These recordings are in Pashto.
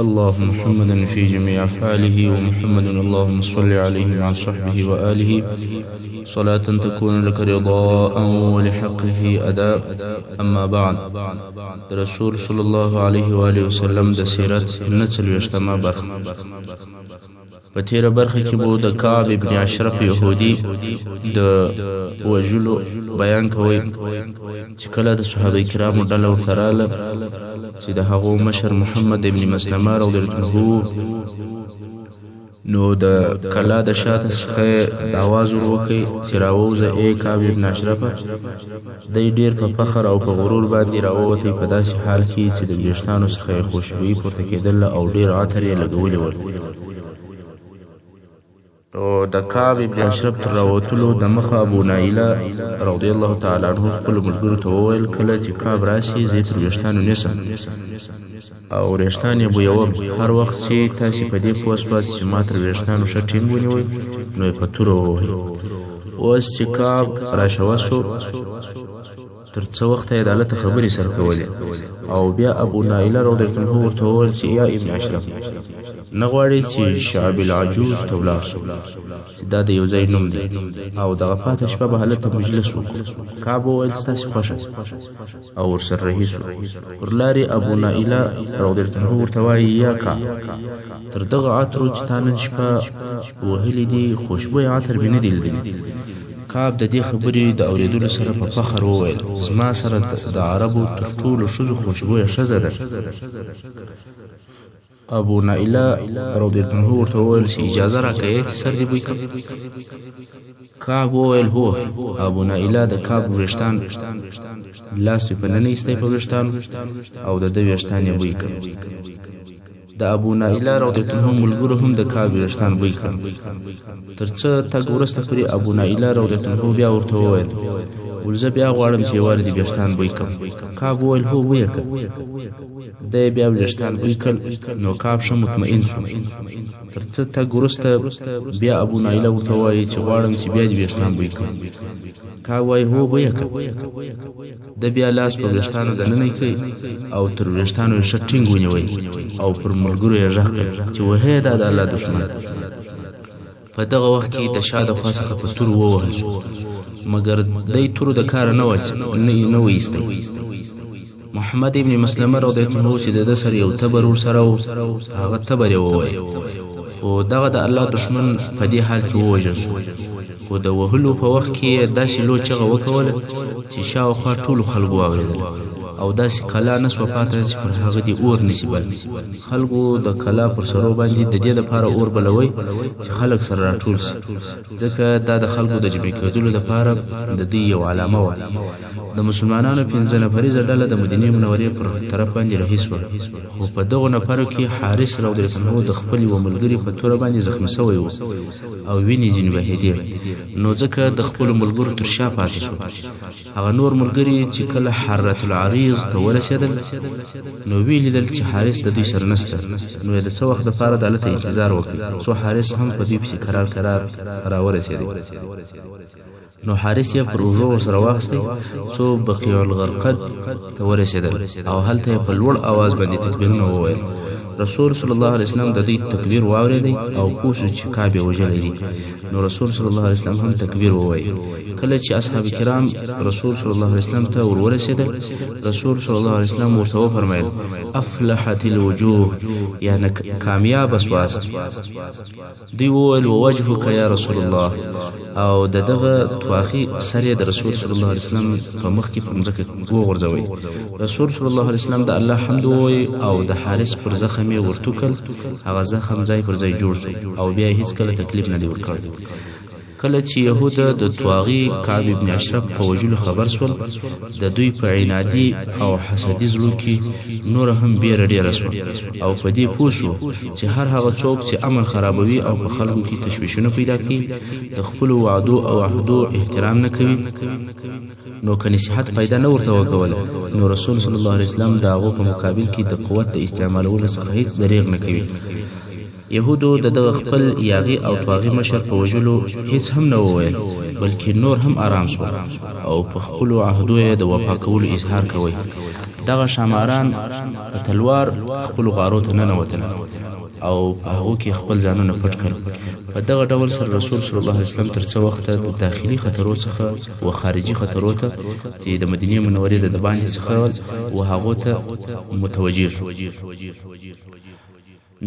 اللهم محمدا في جميع أفعاله ومحمد اللهم صل عليه مع صحبه وآله صلاة تكون لك رضاء ولحقه أداء. أما بعد، رسول صلى الله عليه وآله وسلم د سیرت 49مه برخه. په تیره برخه کې به د کعب ابن اشرف یهودي د وژلو بیان کوي چې کله د صحابه کرامو ډله ورته راله چې د هغو مشر محمد ابن مسلمه رضی الله عنه، نو د کلا د شاته څخه د اواز ور وکړي چې راووځه ای کعب ابن اشرفه. دی ډېر په فخر او په غرور باندې راووتی، په داسې حال کې چې د ویښتانو څخه یې خوشبویي پورته کېدله او ډېر عطر یې لګولي ول. نو د کعب ابن اشرف تر راوتلو د مخه ابو نایله رضی الله تعالی عنه خپلو ملګرو ته وویل، کله چې کعب راسي زه یې تر ویښتانو نیسم او وریښتان یې بویوم. هر وخت چې تاسې په دې پوه سواست چې ما تر ویښتانو ښه ټینګ ونیوی نو یې په توره ووهئ. اوس چې کعب راشوه سو تر څه وخته یې دالته خبرې سره کولې، او بیا ابو نایله رضی الله عنه ورته وویل چې یا ابن اشرف، نه غواړې چې شعب العجوز ته ولاړ سو چې دا د یو ځای نوم دی، او دغه پاته شپه به هلته مجلس وکړو. کعب وویل ستاسې خوښه، او ورسره رهي سو. پر لارې ابو نایله رضی الله عنه ورته وایي، یا کعب، تر دغه عطرو چې تا نن شپه وهلي دي خوشبویه عطر مې نه دي لیدلي. کعب د دې خبرې د اورېدلو سره په فخر وویل، زما سره د عربو تر ټولو ښځو خوشبویه ښځه ده. ابو نایله رضی الله عنه ورته وویل چې اجازه راکوې چې سر دې بوی کړم؟ کعب وویل هو. ابو نایله د کعب ویښتان لاس په ننه ایستی په ویښتانو او د ده ویښتان یې بوی کړ. د ابو نایله رضی الله عنه ملګرو هم د کعب ویښتان بوی کړ. تر څه تګ وروسته پورې ابو نایله رضی الله عنه بیا ورته وویل، ول زه بیا غواړم چې یو وار دې ویښتان بوی کړم. کعب وویل هو بوی یې کړه. دی بیا ویښتان بوی کړل، نو کعب ښه مطمئن سو. تر څه تګ وروسته بیا ابو نایله ورته وایي چې غواړم چې بیا دې ویښتان بوی کړم. کعب وایي هو بوی یې کړه. ده بیا لاس په ویښتانو دننه کړ او تر ویښتانو یې ښه ټینګ ونیوی او پر ملګرو یې غږ کړ چې وهې دا د الله دښمن. په دغه وخت کې د شا د خوا څخه په تورو ووهل شو، مګر دی تورو د کاره نه وایستی. محمد ابن مسلمه رضی الله عنه چې د ده سره یو تبر ورسره و، هغه تبر یې وویل، خو دغه د الله دښمن په دې حال کې ووژل شو. خو د وهلو په وخت کې یې داسې لو چغه وکوله چې شاوخوا ټولو خلکو واورېدله، او داسې کلا نه سوه پاته چې پر هغه دې اور نسي بل. خلکو د کلا پر سرو باندې د دې دپاره اور بلوی چې خلک سره راټول سي، ځکه دا د خلکو د جمع کېدلو دپاره د دوی یو علامه وه. د مسلمانانو 5 نفریزه ډله د مدینې منورې پر طرف باندې رهي سوه، خو په دغو نفرو کې حارث رضی الله عنه د خپل یوه ملګري په توره باندې زخمي سوی و او وینې ځینې بهېدې، نو ځکه د خپلو ملګرو تر شا پاتې سو. هغه نور ملګري چې کله حرة العریض ته ورسېدل نو ویې لیدل چې حارث د دوی سره نسته، نو یې د څه وخت دپاره دلته انتظار وکړ څو حارث هم په دوی پسې کرار کرار راورسېدی. نو حارث یې پر اوږو ورسره واخیستی څو بقیع الغرقد ته ورسېدل او هلته یې په لوړ اواز باندې تکبیرونه وویل. رسول صلی الله علیه وسلم د دوی تکبیر واورېدی او پوه شو چې کعب یې وژلی دی، نو رسول صلی الله علیه وسلم هم تکبیر ووایي. کله چې اصحاب کرام رسول صلی الله علیه وسلم ته ورورسېدل، رسول صلی الله علیه وسلم ورته وفرمایل، افلحت الوجوه، یعنی کامیابه سواست. دوی وویل، ووجهک یا رسول الله، او د دغه تواخي سر یې د رسول صلی الله علیه وسلم په مخ کې پر مځکه وغورځوی. رسول صلی الله علیه وسلم د الله حمد ووایي او د حارث پر زخم یې ورتوکل، هغه زخم ځای پر ځای جوړ شو او بیا یې هیڅکله تکلیف نه دی ورکړی. کله چې یهود د طاغي کعب ابن اشرف په وژلو خبر سول، د دوی په عنادي او حسدي زړو کې نوره هم بیره ډېره سوه او په دې پوه سو چې هر هغه څوک چې امن خرابوي او په خلکو کې تشویشونه پیدا کوي، د خپلو وعدو او عهدو احترام نه کوي، نو که نصیحت پیدا نه ورته وکوله نو رسول صلی الله علیه وسلم د هغو په مقابل کې د قوت د استعمالولو څخه هیڅ دریغ نه کوي. یهودو د دغه خپل یاغي او طاغي مشر په وژلو هیڅ هم نه وویل، بلکې نور هم آرام سول او په خپلو عهدو یې د وفا کولو اظهار کوی. دغه ښاماران په تلوار خپلو غارو ته ننوتل او په هغو کې خپل ځانونه پټ کړل. په دغه ډول سره رسول صلی الله علیه وسلم تر څه وخته د داخلي خطرو څخه و خارجي خطرو ته چې د مدینې منورې د دباندې څخه و هغو ته متوجه شو.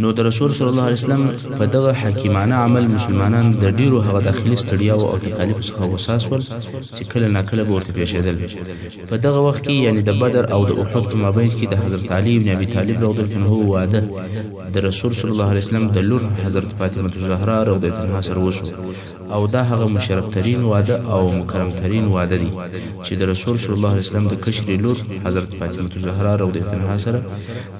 نو د رسول صلی الله علیه وسلم په دغه حکیمانه عمل مسلمانان د ډیرو هغه داخلي ستړیاو او تکالیفو څخه هوسا شول چې کله ناکله به ورته پېښېدل. په دغه وخت کې یعنی د بدر او د احد په مابین کې د حضرت علي ابن ابي طالب رضی الله عنه واده د رسول صلی الله علیه وسلم د لور حضرت فاطمه الزهرا رضی الله عنها سره وشو، او دا هغه مشرف ترین واده او مکرم ترین واده دی چې د رسول صلی الله علیه وسلم د کشرې لور حضرت فاطمه الزهرا رضی الله عنها سره،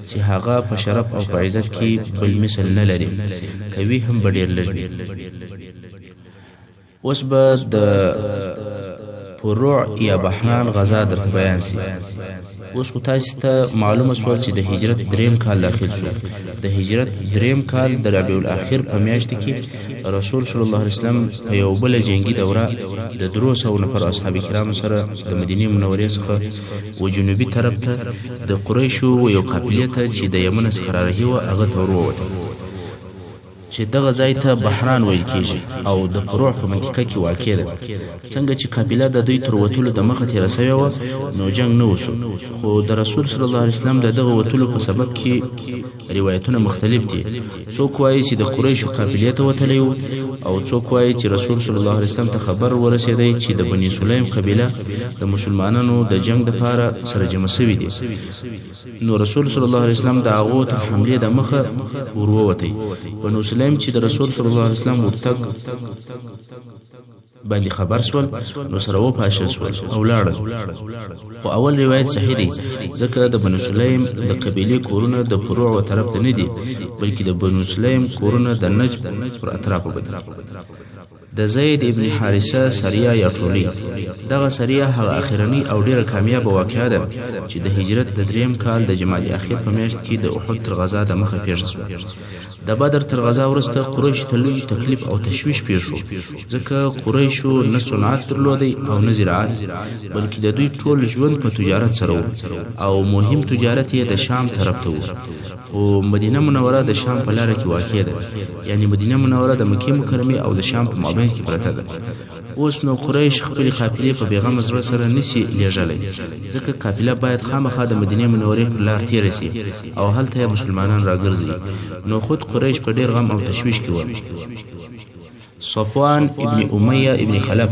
چې هغه په شرف او په عزت کې بل مثل نه لري، کوي هم به ډېر لږ وي. اوس به د فروع یا بحران غزا درته بیان سي. اوس خو تاسې ته معلومه شوه چې د هجرت دریم کال داخل شو. د هجرت دریم کال د ربیع الاخر په میاشت کې رسول صلی الله علیه وسلم په یو بله جنګي دوره د 300 نفرو اصحاب کرامو سره د مدینې منورې څخه و جنوبي طرف ته د قریشو یو قافلې ته چې د یمن څخه رارهي وه هغه ته ورووتل، چې دغه ځای ته بحران ویل کیږي او د فروع په منطقه کې واقع ده. څنګه چې قافله د دوی تر وتلو د مخه تېره شوې وه نو جنګ نه وشو، خو د رسول صلی الله علیه وسلم د دغه وتلو په سبب کې روایتونه مختلف دي. څوک وایي چې د قریشو قافلې ته وتلی و، او څوک وایي چې رسول صلی الله علیه وسلم ته خبر ورسېدی چې د بني سلیم قبیله د مسلمانانو د جنګ دپاره سره جمع شوي دي. نو رسول صلی الله علیه وسلم د هغو تر حملې د مخه ورووتی. بنو سلیم چې د رسول صلی الله علیه وسلم ورتګ باندې خبر شول نو سره وپاشل شول او لاړل. خو اول روایت صحیح دی، ځکه د بنو سلیم د قبیلې کورونه د فروع و طرف ته نه دي، بلکې د بنو سلیم کورونه د نجد پر اطرافو به دي. د زید ابن حارثه سریه یا ټولۍ، دغه سریه هغه اخرنۍ او ډېره کامیابه واقعه ده چې د هجرت د دریم کال د جمادي اخر په میاشت کې د احد تر غزا د مخه پېښه شوه. د بدر تر غزا وروسته قریش ته لوی تکلیف او تشویش پېښ شو، ځکه قریشو نه صنعت درلودی او نه زراعت، بلکې د دوی ټول ژوند په تجارت سره و، او مهم تجارت یې د شام طرف ته و. خو مدینه منوره د شام په لاره کې واقع ده، یعنی مدینه منوره د مکې مکرمې او د شام په مابین کې پرته ده. اوس نو قریش خپلې قافلې په بېغمه زړه سره نسي لېږلی، ځکه قافله باید خامخا د مدینې منورې پر لار تېره سي او هلته یې مسلمانان راګرځي. نو خود قریش په ډېر غم او تشویش کې ول. صفوان ابن امیه ابن خلف،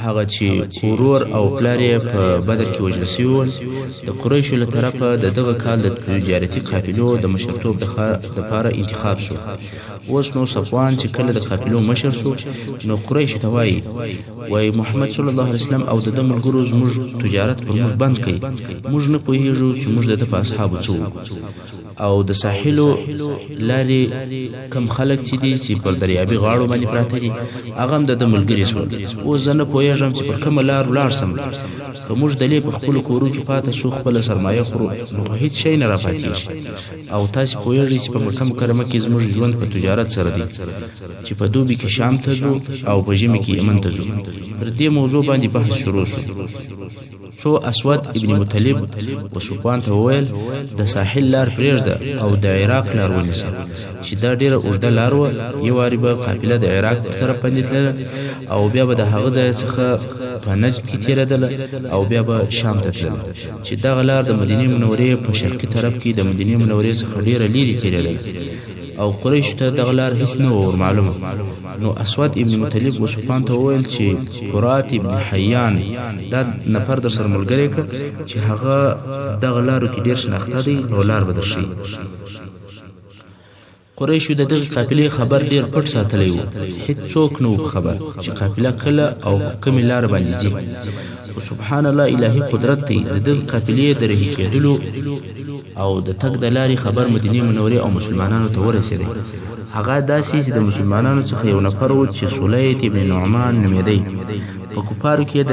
هغه چې ورور او پلار یې په بدر کې وژل شوي ول، د قریشو له طرفه د دغه کال د تجارتي قافلو د مشرتوب دپاره انتخاب شو. اوس نو صفوان چې کله د قافلو مشر شو نو قریشو ته وایي، وایي محمد صلی الله علیه وسلم او د ده ملګرو زموږ تجارت پر موږ بند کړي، موږ نه پوهیږو چې موږ د ده په اصحابو څه وکړو. او د ساحلو لارې کم خلک چې دي چې پر دریابي غاړو باندې پراته دي هغه هم د ده ملګري شول. اوس زه نه پوهېږم چې پر کومه لار ولاړ سم. که موږ دلې په خپلو کورو کې پاته سو خپله سرمایه خورو نو خو هیڅ شی نه راپاتېږي، او تاسې پوهېږئ چې په مکه مکرمه کې زموږ ژوند په تجارت سره دی، چې په دوبي کې شام ته ځو او په ژمي کې یمن ته ځو. پر دې موضوع باندې بحث شروع شو. څو اسود ابن مطلب و صفوان ته وویل، د ساحل لار پرېږده او د عراق لار ونیسه، چې دا ډېره اوږده لار وه. یو وارې به قافله د عراق پر طرف باندې تلله او بیا به د هغه ځای څخه په نجد کې تېرېدله او بیا به شام ته تلله، چې دغه لار د مدینې منورې په شرقي طرف کې د مدینې منورې څخه ډېره لیرې تېرېدله، او قریشو ته دغه لار هیڅ نه وه ورمعلومه. نو اسود ابن مطلب و صفوان ته وویل چې فرات ابن حیان دا نفر در سره ملګری که، چې هغه دغه لارو کې ډېر شناخته دی، نو لار به درښیي. قریشو د دغې قافلې خبر ډېر پټ ساتلی و، هیڅوک نه و په خبر چې قافله کله او په کومې لاره باندې ځي. خو سبحان الله، الهي قدرت دی، د دغې قافلې د رهي کېدلو او د تګ د لارې خبر مدینې منورې او مسلمانانو ته ورسېدی. هغه داسې چې د مسلمانانو څخه یو نفر و چې سلیط ابن نعمان نومېدی، په کفارو کې د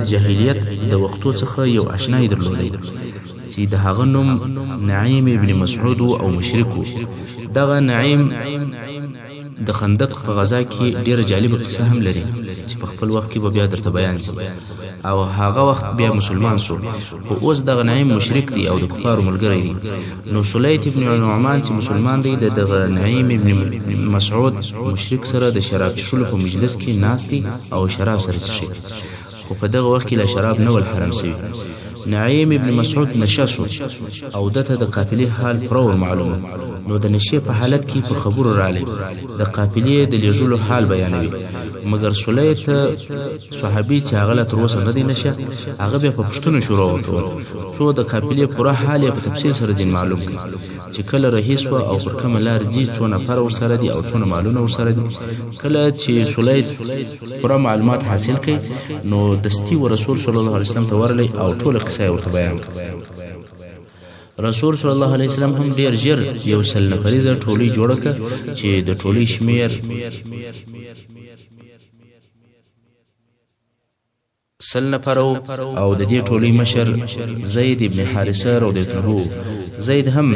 جاهلیت د وختو څخه یو اشنای درلودی. چې د هغه نوم نعیم ابن مسعود او مشرک. دغه نعیم د خندق په غزا کې ډیره جالبه قصه هم لري چې په خپل وخت کې به بیا درته بیان سي، او هغه وخت بیا مسلمان سو، خو اوس دغه نعیم مشرک دی او د کفارو ملګری دی. نو سلیط ابن نعمان چې مسلمان دی د دغه نعیم ابن مسعود مشرک سره د شراب څښلو په مجلس کې ناست دی او شراب سره څښي، خو په دغه وخت کې لا شراب نه ول حرام سوي. نعیم ابن مسعود نشه سو او ده ته د قافلې حال پوره ور معلوم، نو د نشې په حالت کې پر خبرو راغلی، د قافلې د لېږلو حال بیانوي. مګر سلیط صحابي چې هغه لا تر اوسه نه دی نشه، هغه بیا په پوښتنو شروع وکول څو د قافلې پوره حال یې په تفصیل سره ځین معلوم کړي چې کله رهي سوه او پر کومه لار ځي، څو نفره ورسره دي او څونه مالونه ورسره دي. کله چې سلیط پوره معلومات حاصل کړي نو دستي و رسول صلی الله علیه وسلم ته ورغلی او ټوله قصه یې ورته بیان کړه. رسول صلی الله علیه وسلم هم ډیر ژر یو 100 نفریزه ټولۍ جوړه کړه چې د ټولۍ شمېر 100 نفره او د دې ټولۍ مشر زید ابن حارثه رضی الله عنه. زید هم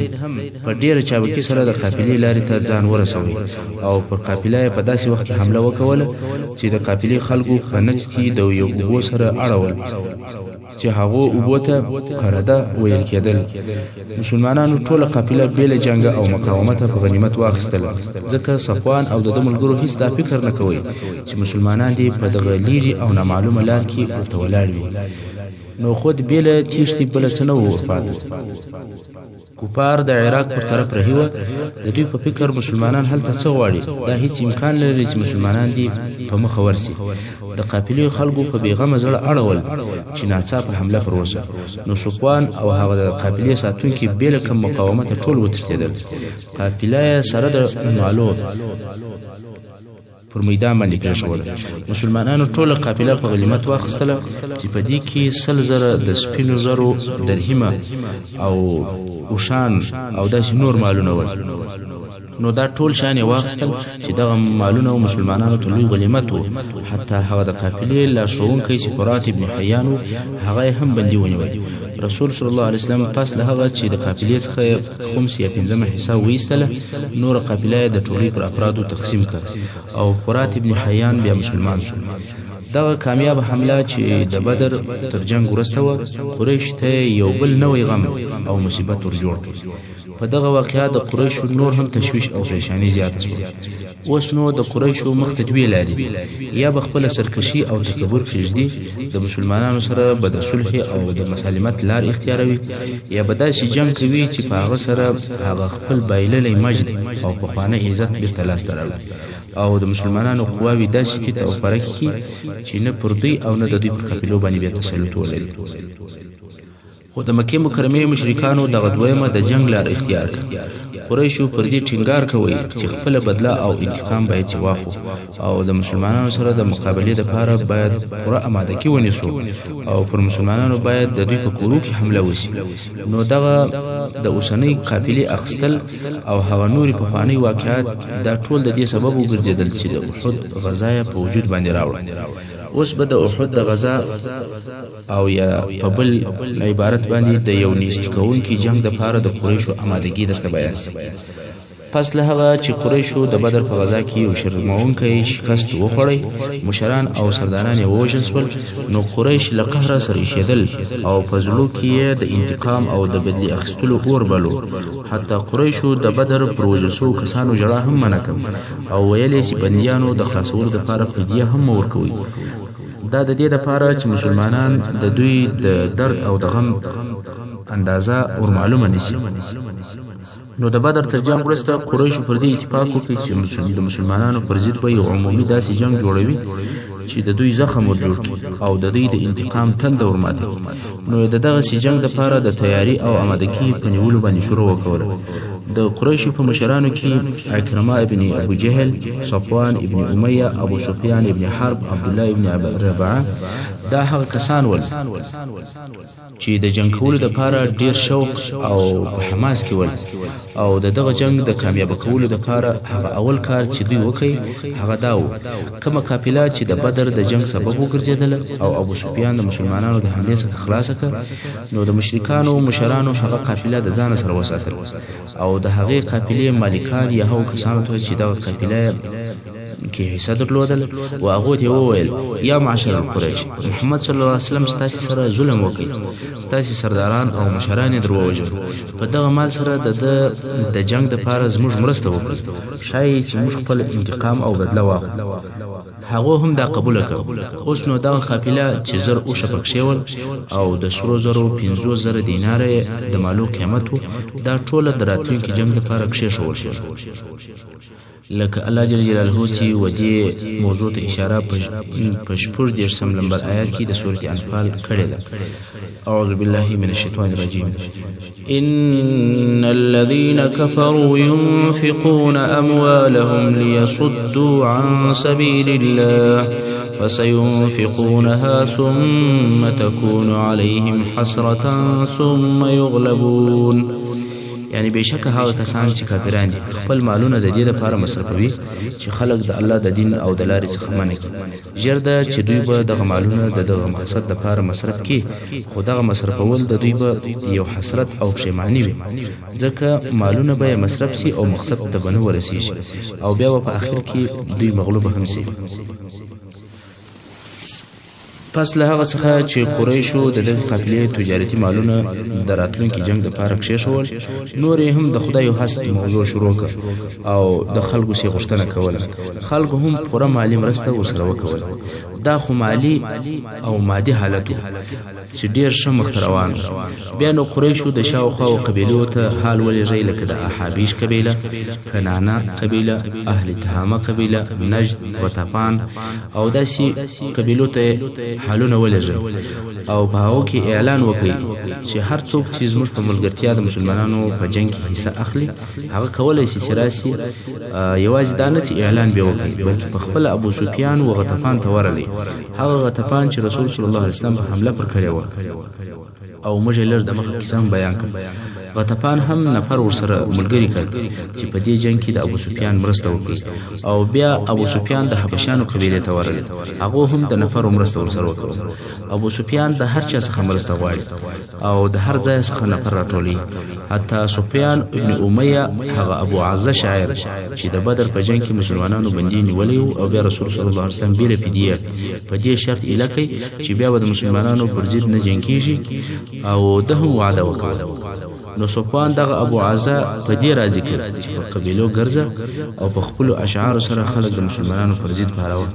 په ډیره چابکي سره د قافلې لارې ته ځان ورسوي او پر قافله یې په داسې وخت کې حمله وکوله چې د قافلې خلکو په نجد کې د یو اوبو سره اړول چې هغو اوبو ته قرده ویل کېدل. مسلمانانو ټوله قافله بې له جنګه او مقاومته په غنیمت واخیستله، ځکه صفوان او د ده ملګرو هیڅ دا فکر نه کوي چې مسلمانان دې په دغه لیرې او نامعلومه لار کې ورته ولاړ وي، نو خود بې له تېښتې بله څه نه وو ورپاته. کفار د عراق پر طرف رهي وه، د دوی په فکر مسلمانان هلته څه غواړي، دا هیڅ امکان نه لري چې مسلمانان دې په مخه ورسي. د قافلې خلکو په بېغمه زړه اړول چې ناڅاپه حمله پر وسه، نو صفوان او هغه د قافلې ساتونکي بې له کوم مقاومته ټول وتښتېدل. قافله یې سره د مالو پر میدان باندې پرېښوده. مسلمانانو ټوله قافله په غنیمت واخیستله چې په دې کې 100,000 د سپینو زرو درهمه او اوښان او داسې نور مالونه ول. نو دا ټول شیان یې واخیستل چې دغه مالونه مسلمانانو ته لوی غنیمت و. حتی هغه د قافلې لارښوونکی چې فرات ابن حیان و هغه یې هم بندي ونیوی. رسول صلی الله علیه وسلم پس له هغه چې د قافلې څخه یې خمس یا پنځمه حصه وایستله، نوره قافله یې د ټولۍ پر افرادو تقسیم کړه او فرات ابن حیان بیا مسلمان شو. دغه کامیابه حمله چې د بدر تر جنګ وروسته وه، قریش ته یو بل نوی غم او مصیبت ور جوړ کړ. په دغه واقعه د قریشو نور هم تشویش او پریشانی زیاته شوه. اوس نو د قریشو مخ ته دوې لارې دي، یا به خپله سرکشي او تکبر پرېږدي، د مسلمانانو سره به د صلح او د مسالمت لار اختیاروي، یا به داسې جنګ کوي چې په هغه سره هغه خپل بایللی مجد او پخوانی عزت بیرته لاسته راوړي او د مسلمانانو قواوې داسې تیت او پرک کړي چې نه پر دوی او نه د دوی پر قافلو باندې بیا تسلط ولري. خو د مکې مکرمې مشرکانو دغه دویمه د جنګ لار اختیار کړه. قریشو پر دې ټینګار کوي چې خپله بدله او انتقام باید چې واخلو او د مسلمانانو سره د مقابلې دپاره باید پوره امادګي ونیسو او پر مسلمانانو باید د دوی په کورو کې حمله وشي. نو دغه د اوسنۍ قافلې اخیستل او هغه نورې پخوانۍ واقعات دا ټول د دې سبب وګرځېدل چې د احد غزا یې په وجود باندې راوړه. اوس به د احد د غزا او یا په بل عبارت باندې د یو نیستي کوونکي جنګ دپاره د قریشو امادګي درته بیان سي. پس له هغه چې قریشو د بدر په غزا کې یو شرموونکی شکست وخوړی، مشران او سرداران یې ووژل سول، نو قریش له قهره سره ایشېدل او په زړو کې یې د انتقام او د بدلې اخیستلو اور بلو. حتی قریشو د بدر پر وژل سوو کسانو ژړا هم منع کړه او ویل یې چې بندیانو د خلاصولو دپاره فدیه هم مه ورکوئ. دا د دې دپاره چې مسلمانان د دوی د درد او د غم اندازه ور معلومه نشي. نو د بدر تر جنګ وروسته قریشو پر دې اتفاق وکړ چې د مسلمانانو پر ضد به یو عمومي داسې جنګ جوړوي چې د دوی زخم ور جوړ کړي او د دوی د انتقام تنده ور ماته کړي. نو د دغسې جنګ دپاره د تیاري او آمادګي په نیولو باندې شروع وکوله. د قریشو په مشرانو کې عکرمه ابن ابو جهل، صفوان ابن امیه، ابو سفیان ابن حرب، عبدالله ابن ربعه دا هغه کسان ول چې د جنګ کولو دپاره ډېر شوق او په حماس کې ول، او د دغه جنګ د کامیابه کولو دپاره هغه اول کار چې دوی وکړ هغه دا و، کومه قافله چې د بدر د جنګ سبب وګرځېدله او ابو سفیان د مسلمانانو د حملې څخه خلاصه کړه، نو د مشرکانو مشرانو هغه قافله د ځانه سره وساتله او د هغې قافلې مالکان یا هغو کسانو ته چې دغه قافله کې حصه درلودله و هغو ته یې وویل: یا معشر القریش، محمد صلی الله علیه وسلم ستاسې سره ظلم وکړ، ستاسې سرداران او مشران یې در ووژل، په دغه مال سره د ده د جنګ دپاره زموږ مرسته وکړئ، ښایي چې موږ خپل انتقام او بدله واخلو. هغو هم دا قبوله کړه. اوس نو دغه قافله چې 1000 اوښه پکښې ول او د سرو زرو 50,000 دیناره یې د مالو قیمت و، دا ټوله د راتلونکي جنګ دپاره کښېښول شول. لکه الله جل جلاله چې و دې موضوع ته اشاره په 36 لمبر آیات کې د سورة انفال کړې ده. اعوذ بالله من الشیطان الرجیم. ان الذين كفروا ينفقون اموالهم ليصدوا عن سبيل الله فسينفقونها ثم تكون عليهم حسرة ثم يغلبون. یعنی بېشکه هغه کسان چې کافران دي خپل مالونه د دې لپاره مصرفوي چې خلک د الله د دین او د لارې څخه منع کړي. ژر ده چې دوی به دغه مالونه د دغه مقصد لپاره مصرف کړي، خو دغه مصرفول د دوی به یو حسرت او پښیماني وي، ځکه مالونه به یې مصرف سي او مقصد ته به نه ورسیږي او بیا به په اخر کې دوی مغلوب هم سي. پس له هغه څخه چې قریشو د دغې قافلې تجارتي مالونه د راتلونکي جنګ دپاره کښېښول، نور یې هم د خدای هست موضوع شروع کړه او د خلکو څخه غوښتنه کوله. خلکو هم پوره مالي مرسته ورسره وکوله. دا خو مالي او مادي حالت و چې ډېر ښه مخته روان و. بیا نو قریشو د شاوخواو قبیلو ته حال ولېږی، لکه د احابیش قبیله، کنانه قبیله، اهل تهامه قبیله، نجد، غطفان او داسې قبیلو ته حالونه ولېږل او په هغو کې اعلان وکړي چې هر څوک چې زموږ په ملګرتیا د مسلمانانو په جنګ کې حصه اخلي هغه کولی شي چې راسي. یوازې دا نه چې اعلان به وکړي، بلکې په خپله ابو سفیان و غطفان ته ورغلی، هغه غطفان چې رسول صلی الله علیه وسلم په حمله پر کړې وه او موږ یې لږ دمخه کیسه هم بیان کړه. غطفان هم نفر ورسره ملګري کړ چې په دې جنګ کې د ابو سفیان مرسته وکړي. او بیا ابو سفیان د حبشانو قبیلې ته ورغی، هغو هم د نفرو مرسته ورسره وکړه. ابو سفیان د هر چا څخه مرسته غواړي او د هر ځای څخه نفر راټولوي. حتی سفیان ابن امیه، هغه ابو عزه شاعر چې د بدر په جنګ کې مسلمانانو بندي نیولی و او بیا رسول صلی الله علیه وسلم بې له فدیې په دې شرط ایله کړ چې بیا به د مسلمانانو پر ضد نه جنګیږي، او ده هم وعده وکړه. نو صفوان دغه ابو عزه په دې راضي کړ چې پر قبیلو ګرځه او په خپلو اشعارو سره خلک د مسلمانانو پر ضد پاروه.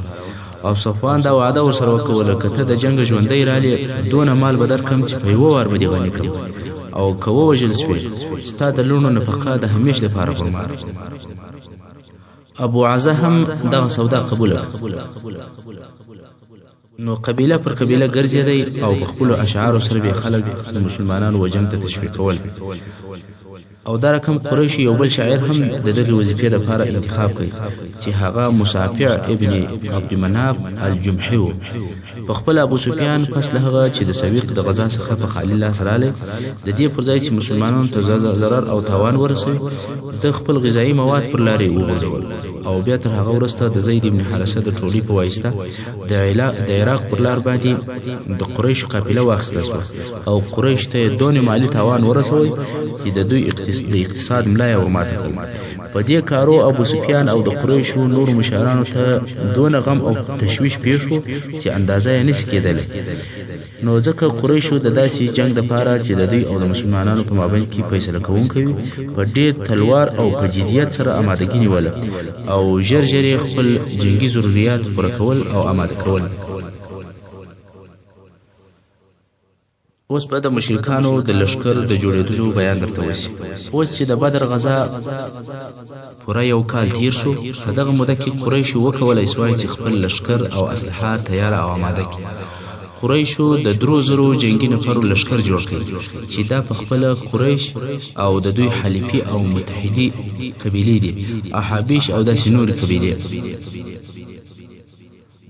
او صفوان دا وعده ورسره وکوله، که ته د جنګ ژوندی رالې دونه مال به درکړم چې په یوه وار به دې غني کړم، او که ووژل سوې ستا د لوڼو نفقه د همیش دپاره پر ما ده. ابو عزه هم دغه سودا قبوله کړه. نو قبیله پر قبیله ګرځېدی او په خپلو اشعارو سره به خلک د مسلمانانو و جنګ ته تشویقول. او دا رقم قریش یو بل شاعر هم د دغې وظیفې دپاره انتخاب کړ چې هغه مصافع ابن عبدمناف الجمحي و. په خپله ابو سفیان پس له هغه چې د سویق د غزا څخه په خالي لاس راغلی، د دې پر ځای چې مسلمانانو ته ضرر او تاوان ورسوي، ده خپل غذایي مواد پر لارې وغورځول. او بیا تر هغه وروسته د زید بن حارثه د ټولۍ په واسطه د عراق پر لار باندې د قریشو قافله واخیستل شوه او قریش ته یې دونه مالي تاوان ورسوی چې د دوی د اقتصاد ملا یې ورماته کړه. په دې کارو ابو سفیان او د قریشو نورو مشرانو ته دونه غم او تشویش پېښ شو چې اندازه یې نشي کېدلی. نو ځکه قریشو د داسې جنګ دپاره چې د دوی او د مسلمانانو په مابین کې فیصله کوونکی وي، په ډېر تلوار او په جدیت سره آمادګي نیوله او ژر ژر یې خپل جنګي ضروریات پوره کول او آماده کول. اوس به د مشرکانو د لښکر د جوړېدلو بیان درته وشي. اوس چې د بدر غزا پوره یو کال تیر شو، په دغه موده کې قریشو وکولای شوای چې خپل لښکر او اسلحه تیاره او آماده کړي. قریشو د 3000 جنګي نفرو لښکر جوړ کړ چې دا په خپله قریش او د دوی حلیفي او متحدي قبیلې دي، احابیش او داسې نورې قبیلې.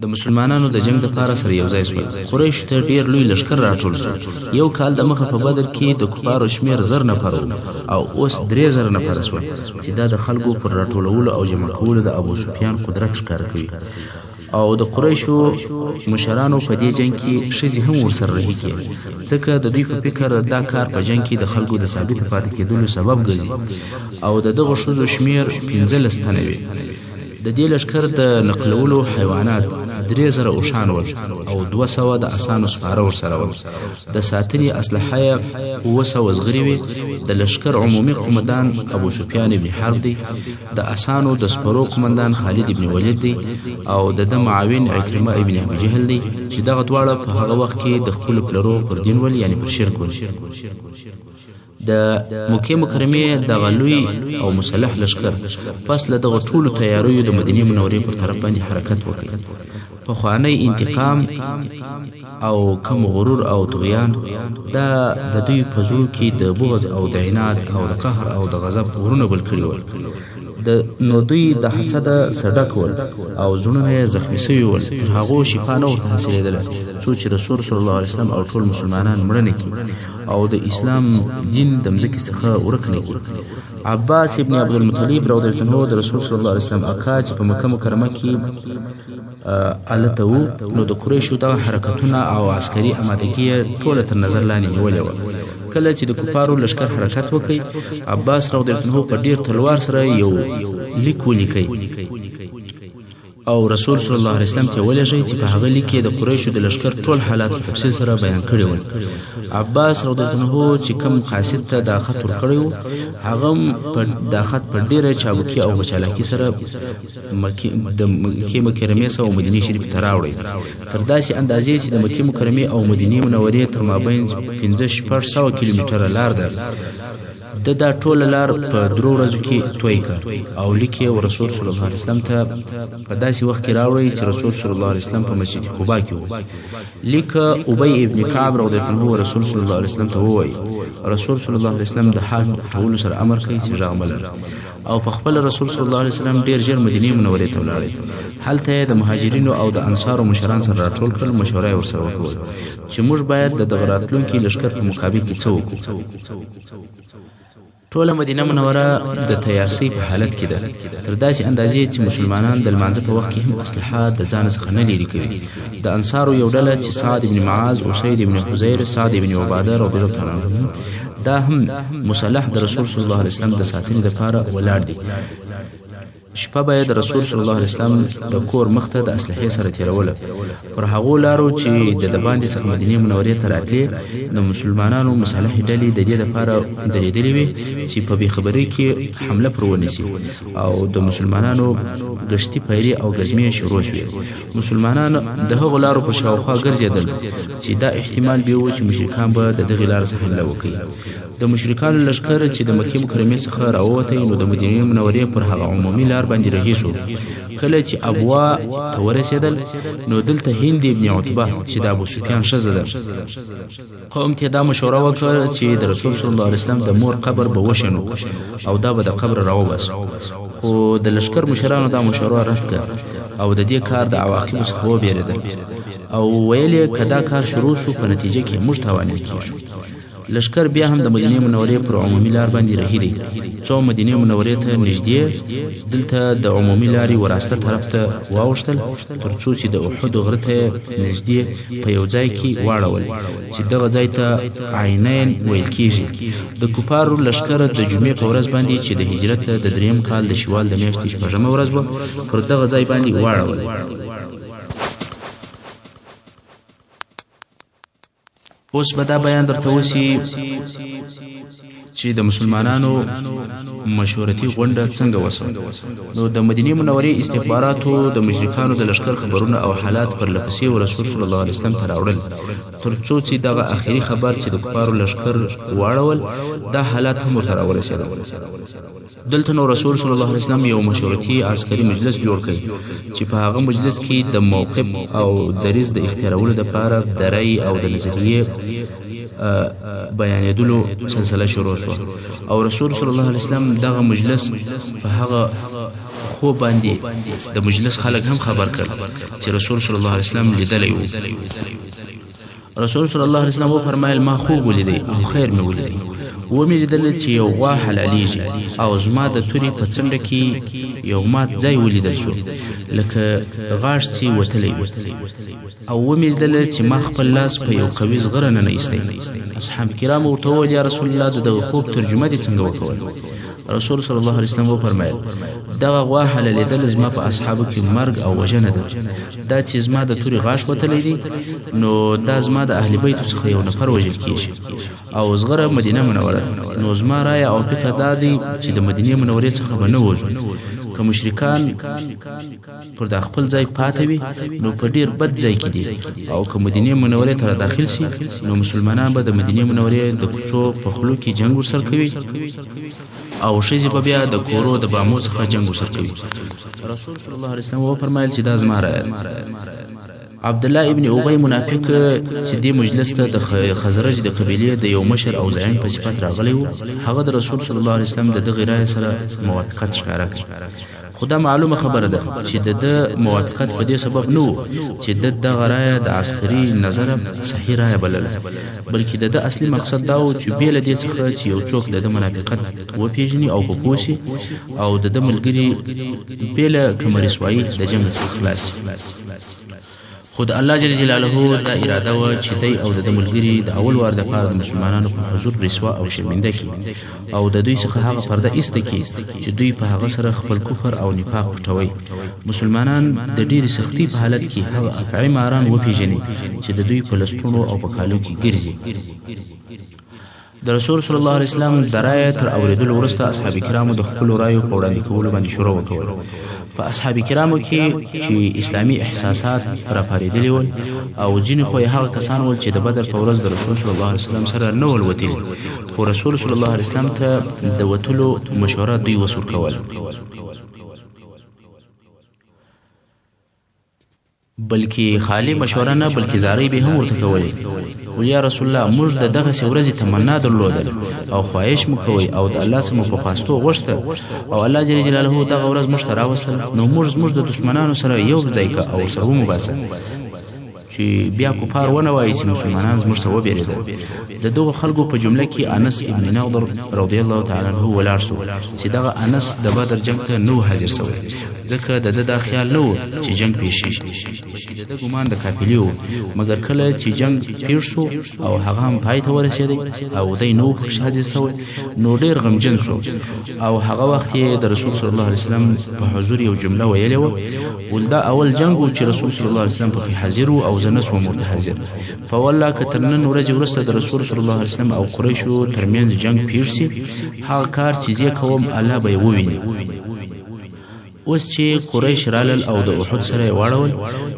د مسلمانانو د جنګ دپاره سره یو ځای شول. قریشو ته ډېر لوی لښکر راټول شو. یو کال دمخه په بدر کې د کفارو شمېر 1000 نفره وو او اوس 3000 نفره شول، چې دا د خلکو پر راټولولو او جمع کولو د ابو سفیان قدرت ښکاره کوي. او د قریشو مشرانو په دې جنګ کې ښځې هم ورسره رهي کړې، ځکه د دوی په فکر دا کار په جنګ کې د خلکو د ثابت پاتې کېدلو سبب ګرځي. او د دغو ښځو شمېر 15 تنه وي. د دې لښکر د نقلولو حیوانات 3000 اوښان ول او 200 د اسانو سپاره ورسره ول. د ساتنې اسلحه یې 700 زغرې وې. د لښکر عمومي قومندان ابو سفیان ابن حرب دی، د اسانو د سپرو قومندان خالد ابن ولید دی، او د ده معاون عکرمه ابن ابي جهل دی، چې دغه دواړه په هغه وخت کې د خپلو پلرو پر دین ول، یعنې پر شرک ول. د مکې مکرمې دغه لوی او مسلح لښکر پس له دغو ټولو تیاریو د مدینې منورې پر طرف باندې حرکت وکړ. پخوانی انتقام او کم غرور او طغیان دا د دوی په زړو کې د بغض او د عناد او د قهر او د غضب غرونه بل کړي ول. نو دوی د حسده څه ډک ول او زړونه یې زخمي سوي ول. تر هغو شفا نه ورته حاصلېدله څو چې رسول صلی الله علیه وسلم او ټول مسلمانان مړه نه کړي او د اسلام دین د مځکې څخه ورک نه کړي. عباس ابن عبدالمطلب رضی الله عنه د رسول صلی الله علیه وسلم اکا چې په مکه مکرمه کې هلته وو، نو د قریشو دغه حرکتونه او عسکري امادګي یې ټوله تر نظر لاندې نیولې وه. کله چې د کفارو لښکر حرکت وکړ، عباس رضی الله عنه په ډېر تلوار سره یو لیک ولیکی او رسول صلی الله علیه وسلم ته ولېږئ، چې په هغه لیک کې د قریشو د لښکر ټول حالات په تفصیل سره بیان کړي ول. عباس رضی الله عنه چې کوم قاصد ته دا خط ورکړی و، هغه په دا خط په ډېره چابکي او چالاکي سره د مکې مکرمې څخه او مدینې شریف ته راوړی، تر داسې اندازې چې د مکې مکرمې او مدینې منورې تر مابین 500-600 کیلومتره لار ده. ده دا ټوله لار په 3 ورځو کې توی کړه او لیک یې رسول صلی الله علیه وسلم ته په داسې وخت کې راوړی چې رسول صلی الله علیه وسلم په مسجد قباء کې و. لیک ابی ابن کعب رضی الله عنه رسول صلی الله علیه وسلم ته ووایي. رسول صلی الله علیه وسلم د حال په کولو سره امر کوي چې غږ مه لره. او په خپل رسول صلی الله علیه وسلم ډېر ژر مدینې منورې ته ولاړی. هلته یې د مهاجرینو او د انصارو مشران سره راټول کړل، مشوره یې ورسره وکړه چې موږ باید د دغه راتلونکي لښکر په مقابل کې څه وکړو. ټوله مدینه منوره د تیارسۍ په حالت کې ده، تر داسې اندازې چې مسلمانان د لمانځه په وخت کې هم اسلحه د ځانه څخه نه لیرې کوي. د انصارو یو ډله چې سعد ابن معاذ، اسید ابن حضیر، سعد ابن عباده رضی الله تعالی عنهم، دا هم مسلح د رسول صلی الله علیه وسلم د ساتنې لپاره ولاړ دي. شپه به یې د رسول صلی الله علیه وسلم د کور مخته د اسلحې سره تېروله. پر هغو لارو چې د دباندې څخه مدینې منورې ته راتلې، د مسلمانانو مسلحې ډلې د دې لپاره درېدلې وې چې په بېخبرۍ کې حمله پر ونیسي، او د مسلمانانو ګشتي پیرې او ګزمې شروع شوې. مسلمانان د هغو لارو پر شاوخوا ګرځېدل چې دا احتمال به و چې مشرکان به د دغې لارې څخه حمله وکړي. د مشرکانو لښکر چې د مکې مکرمې څخه راووتی، نو د مدینې منورې پر هغه عمومي لار باندې رهي شو. کله چې ابوا ته ورسېدل، نو دلته هند ابن عتبه چې د ابو سفیان ښځه ده، قوم ته دا مشوره وکړه چې د رسول صلی الله علیه وسلم د مور قبر به وشنو او دا به د قبر راوباسو. خو د لښکر مشرانو دا مشوره رد کړه او د دې کار د عواقبو څخه وبېرېدل او ویل یې که دا کار شروع شو، په نتیجه کې موږ تاواني کېږو. لښکر بیا هم د مدینې منورې پر عمومي لار باندې رهي دی، څو مدینې منورې ته نږدې دلته د عمومي لارې وراسته طرف ته واوښتل، تر څو چې د احد غره ته نږدې په یو ځای کې واړول، چې دغه ځای ته عینین ویل کېږي. د کفارو لښکر د جمعې په ورځ باندې چې د هجرت د دریم کال د شوال د میاشتې 6مه ورځ وه، پر دغه ځای باندې واړول. اوس به دا بیان درته وشي چې د مسلمانانو مشورتي غونډه څنګه وشوه. نو د مدینې منورې استخباراتو د مشرکانو د لښکر خبرونه او حالات پرله پسې رسول صلی الله علیه وسلم ته راوړل، تر څو چې دغه اخري خبر چې د کفارو لښکر واړول، دا حالات هم ورته راورسېدل. دلته نو رسول صلی الله علیه وسلم یو مشورتي عسکري مجلس جوړ کړ، چې په هغه مجلس کې د موقف او دریځ د اختیارولو لپاره د رأی او د نظریې بیانېدلو سلسله شروع شوه. او رسول صلی الله علیه وسلم دغه مجلس په هغه خوب باندې د مجلس خلک هم خبر کړل چې رسول صلی الله علیه وسلم لیدلی وو. رسول صلی الله علیه وسلم وفرمایل: ما خوب ولیدی او خیر مې ولیدی. ومې لیدل چې یو غوا حلالېږي او زما د تورې په څنډه کې یو مات ځای ولیدل شو لکه غاښ چې وتلی وي، او ومې لیدل چې ما خپل لاس په یو قوي زغره ننه ایستی. اصحاب کرامو ورته وویل: یا رسول الله، د دغه خوب ترجمه دې څنګه وکوله؟ رسول صلی الله علیه وسلم وفرمایل: دغه غوا حلالېدل زما په اصحابو کې مرګ او وژنه ده. دا چې زما د تورې غاښ وتلی دی نو دا زما د اهل بیتو څخه یو نفر وژل کیږي، او زغره مدینه منوره ده. نو زما رایه او فکر دا دی چې د مدینې منورې څخه به نه وځو. که مشرکان پر دا خپل ځای پاته وي نو په ډیر بد ځای کې دي، او که مدینې منورې ته داخل شي نو مسلمانان به د مدینې منورې د کوڅو په خولو کې جنګ ورسره کوي، او ښځې به بیا د کورو د بامو څخه جنګ ورسره کوي. رسول صلی الله علیه وسلم وفرمایل چې دا زما رایه ده. عبدالله ابن ابی منافق چې دې مجلس ته د خزرج د قبیلې د یو مشر او زعیم په صفت راغلی و، هغه د رسول صلی الله علیه وسلم د دغې رایې سره موافقت ښکاره کړ. خو دا معلومه خبره ده چې د ده موافقت په دې سبب نه و چې ده دغه رایه د عسکري نظره صحیح رایه بلله، بلکې د ده اصلي مقصد دا و چې بې له دې څخه چې یو څوک د ده منافقت وپېژني او په پوه شي او د ده ملګري بې له کومه رسوایي د جنګ څخه خلاص شي. خو د الله جل جلاله دا اراده وه چې دی او د ده ملګري د اول وار دپاره د مسلمانانو په حضور رسوا او شرمنده کړي او د دوی څخه هغه پرده ایسته کړي چې دوی په هغه سره خپل کفر او نفاق پټوي. مسلمانان د ډېرې سختۍ په حالت کې هغه افعي ماران وپېژني چې د دوی په لستوڼو او په کالو کې ګرځي. د رسول صلی الله علیه وسلم د رایې تر اورېدلو وروسته اصحاب کرامو د خپلو رایو په وړاندې کولو باندې شروع وکوله. په اصحاب کرامو کې چې اسلامي احساسات راپارېدلي ول او ځینې خو یې هغه کسان ول چې د بدر په ورځ د رسول صلی الله علیه وسلم سره نه ول وتلي، خو رسول صلی الله علیه وسلم ته د وتلو مشوره دوی وس ورکوله. بلکې خالي مشوره نه بلکې زارۍ به هم ورته کولې. ول یا رسول الله، موږ د دغسې ورځې تمنا درلودل او خواهش مو کوی او د الله څخه مو په خواستو غوښته او الله جل جلاله دغه ورځ موږ ته راوستله، نو موږ زموږ د دښمنانو سره یو ځای که او سره ومو باسه چې بیا کفار ونه وایي چې مسلمانان زموږ څخه وبېرېدل. د دغو خلکو په جمله کې انس ابن نضر رضی الله تعالی عنه ولاړ سو چې دغه انس د بدر جنګ ته نه و حاضر سوی، ځکه د ده دا خیال نه و چې جنګ پېښېږي، بلکې د ده ګمان د قافلې و. مګر کله چې جنګ پېښ سو او هغه هم پای ته ورسېدی او دی نه و پکښې حاضر سوی نو ډېر غمجن سو، او هغه وخت یې د رسول صلی الله علیه وسلم په حضور یو جمله ویلې وه، ول دا اول جنګ و چې رسول صلی الله علیه وسلم پکې حاضر و او زه نه سوم ورته حاضر. فوالله که تر نن ورځې وروسته د رسول صلی الله علیه وسلم او قریشو ترمنځ جنګ پېښ سي، هغه کار چې زه کوم الله به یې وویني. اوس چې قریش رالل او د احد سره یې واړول،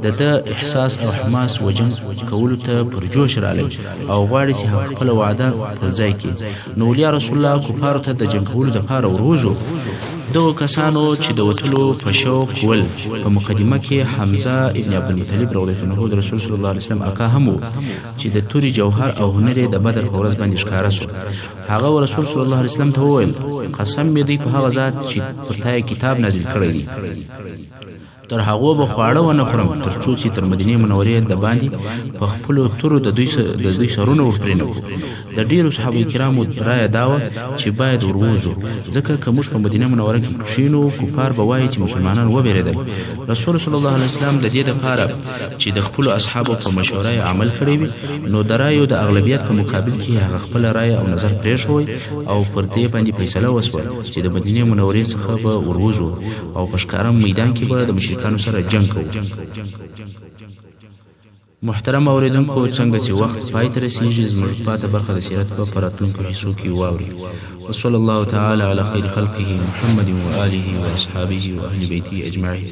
د ده احساس او حماس و جنګ کولو ته پر جوش راغی او غواړي چې هغه خپله وعده پر ځای کړي. نو ول یا رسول الله، کفارو ته د جنګ کولو دپاره وروځو؟ دغو کسانو چې د وتلو په شوق ول، په مقدمه کې حمزه ابن عبدالمطلب رضی الله عنه د رسول صلی الله علیه وسلم اکا هم و چې د تورې جوهر او هنر یې د بدر په ورځ باندې ښکاره سو. هغه و رسول صلی الله علیه وسلم ته وویل: قسم مې دی په هغه ذات چې پر تا یې کتاب نازل کړی دی، تر هغو به خواړه ونه خورم تر څو چې تر مدینې منورې د باندې په خپلو تورو د دوی سرونه ور پرې نه کړو. د ډېرو صحابه کرامو رایه دا وه چې باید ور ووځو، ځکه که موږ په مدینه منوره کې کښېنو کفار به وایي چې مسلمانان وبېرېدل. رسول صلی الله علیه وسلم د دې دپاره چې د خپلو اصحابو په مشوره یې عمل کړی وي نو د رایو د اغلبیت په مقابل کې هغه خپله رایه او نظر پرېښوی او پر دې باندې فیصله وسوه چې د مدینې منورې څخه به ور وځو او په ښکاره میدان کې به د مشرکانو سره جنګ کوو. محترم اوریدونکو، څنګه چې وخت پای ته رسیږي، زموږ پاته برخه د سیرت به په راتلونکو حصو کې واوري. وصلی الله تعالی علی خیر خلقه محمد وآله واصحابه واهل بیته اجمعین.